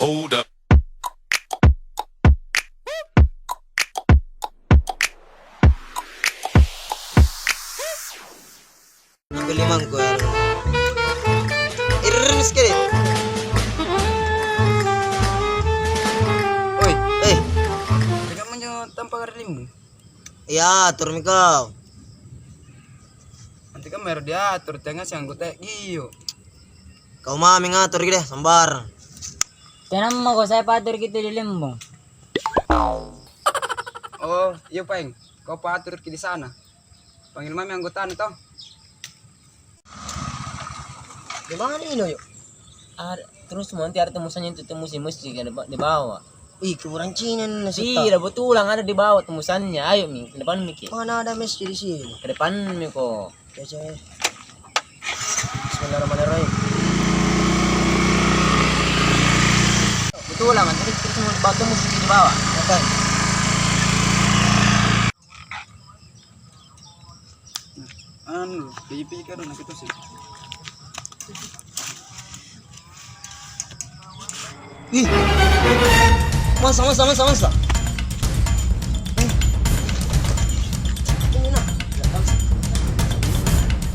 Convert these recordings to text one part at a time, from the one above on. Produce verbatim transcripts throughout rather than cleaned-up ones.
Hold up. Ambil limangku ya. Irin sekali. Oi, eh. Jangan menyo tanpa limbu. Iya, atur mi kau. Nanti kan baru diatur, tengah si anggota giu. Kau mami ngatur gede, sambar. Tenang mako, saya patur gitu di Limbung. Oh, iyo, Paeng. Kau patur ki di sana. Panggil mami anggota ni toh. Di mana ini, yuk? Ada, terus nanti ada tembusannya itu, tembus di masjid, ada di bawah. Ih, kuburan Cina ni, nasib tak? Tidak, betulan ada di bawah tembusannya. Ayo mi, ke depan mi ki. Mana ada masjid di sini? Ke depan mi ko. Oke, oke. Bismillahirrahmanirrahim. Betulan kan, terus, terus mau batu mesti di bawah. Oke. Anu, pigi-pigi kado nak itu sih. Ih. Masa, masa, masa, masa. Eh. Ini nah.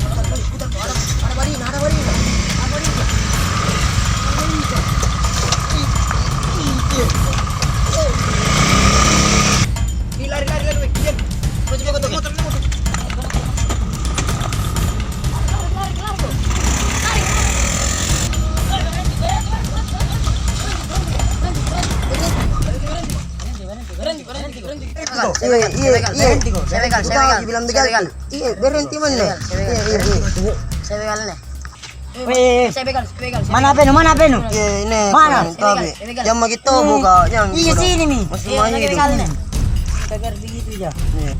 Putar, putar, putar. Ada, ada barina, ada barina. Ada barina. Ada barina. Ih, ih, ih. Eh. Ih, lari, lari, lari, weh. Kejar. Motor, motor, motor, motor. Iya, iya, iya. Saya begal, saya begal. Saya begal. Iya, berhenti mana? Iya, iya, iya. Saya begal nih. Weh, mana H P-nu? Mana H P-nu? Iya, ini. Mana? Saya begal, saya begal. Yang mau kita buka, yang iya, sini mi. Masih main itu. Saya begal nih. Tegar begitu aja. Iya.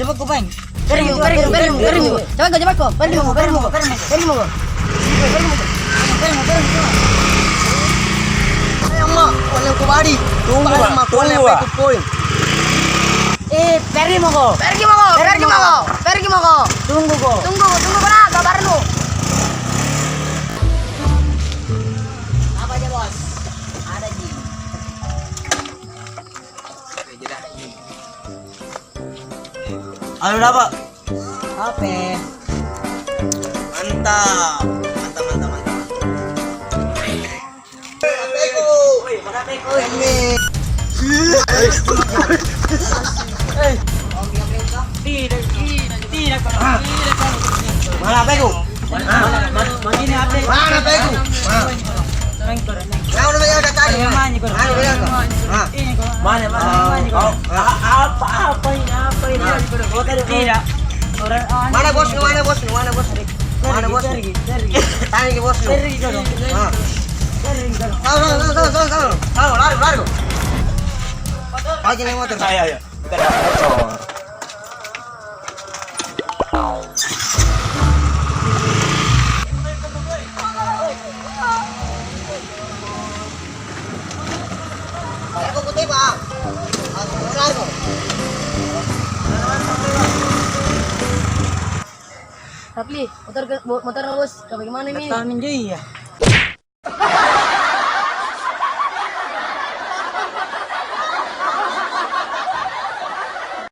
Coba kau main. Beri mu, beri mu, beri mu, beri mu. Coba kau, coba kau. Beri mu, beri mu, beri mu. Beri mu. Beri mu, beri mu. Ayo, Mak. Kau yang kubadi. Tunggu, Mak. Kau yang kubadi. Eh, pergi mako. Pergi mako, pergi mako, pergi mako. Tunggu ko. Tunggu, tunggu ko nah, kabarnu. Apa aja, Bos? Ada ji. Halo, dapat. Apa? Mantap. Mantap, mantap, mantap. Mana H P-ku? Mana H P-ku? Mana? Mana H P-ku? Mana? Mana H P-ku? Mana? Mana? Mana? Apa, apa ini? Apa ini? Tidak. Mana bosnu? Mana bosnu? Mana bosnu? Mana bosnu? Pergi, pergi, pergi. Tanya ke bosnu. Pergi kau dong. Ah. Pergi kau dong. Kau, kau, kau. Kau, lari, lari kau. Aja naik motor. Ayo, ayo. Kita dapat motor. Aku kutip, ah. Aku lari kau. Rapli, motor ke, bo-, motor na, Bos. Ka bagaimana mi? Datang ninja iya.